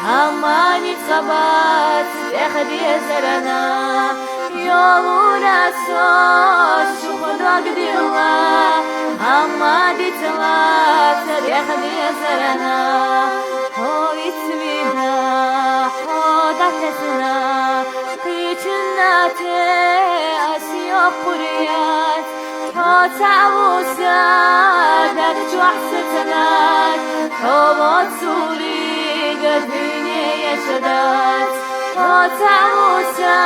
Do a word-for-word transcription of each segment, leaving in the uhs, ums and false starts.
Амма ницкъ абац тӀехдезарана, йолура цо шух догдилла, амма дицлац тӀехдезарана. Хьо ицмина, хьо датесна, къичуннате ас йоккъур яц, хьо цавуса даг чухь сецнат, хьо воцулиг дуьне яшадац. Хьо цавуса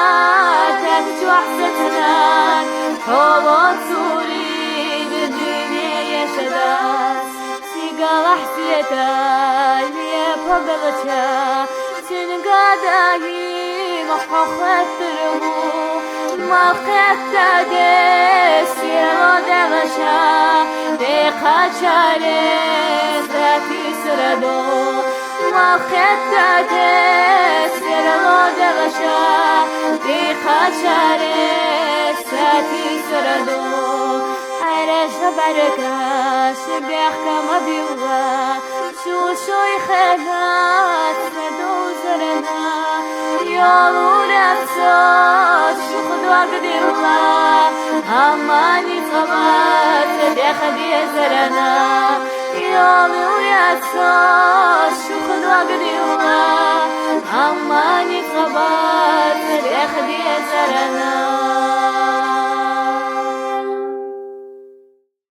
даг чухь сецнат, хьо воцулиг дуьне яшадац. Сигалахь сета лепа галача, цуьнга даим хьо хаттар ву. Ма хетта де серло деваша, тӀекхачаре сатисра ду. Ма хетта де серло деваша, тӀекхачаре сатисра ду. Хьереш баркаш бехка ма билла, шу шуй хенат ца дузарана. Йолура цо шух догдилла, амма ницкъ абац тӀехдезарана. Йолура цо шух догдилла, амма ницкъ абац тӀехдезарана.